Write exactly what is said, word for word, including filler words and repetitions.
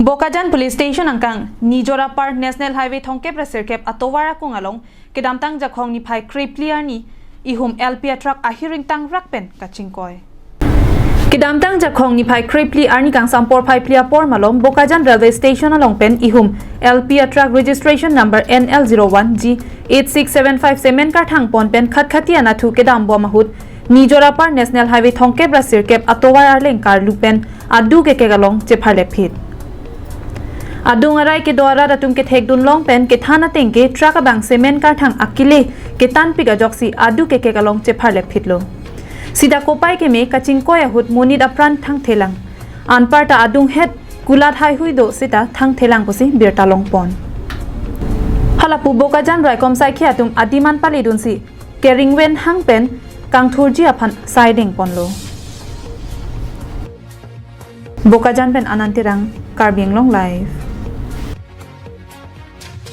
Bokajan Police Station angkang Nijorapar National Highway thongkep ra sirkep atovar akung along kedamtang Jakhong niphai krephli arni ihum L P a truck ahiring tangrak pen kachingkoi. Kedamtang Jakhong niphai krephli arni kangsam porphai phli apor malom Bokajan Railway Station along pen ihum L P a truck registration number N L zero one G eight six seven five cement karthang pon pen khatkhati anatthu kedam bom ahut Nijorapar National Highway thongkep ra sirkep atovar arleng karlu pen adu kekek along chepharlepphit. Adung arai kedo arat atum kethekdun long pen kethan ateng ke truck abang cement karthang akile ketanpik ajoksi adu kekek along chepharlepphitlo. Sita kopai keme kachingkoi ahut monit apran thangthelang. Anparta adung het kulat haihui do sita thangthelang pusi birta longpon. Halapu Bokajan raikom saikhi atum adiman palidunsi kering ven hang pen kangthurji aphan saideng ponlo. Bokajan pen Anand Terang, Karbi Anglong Live.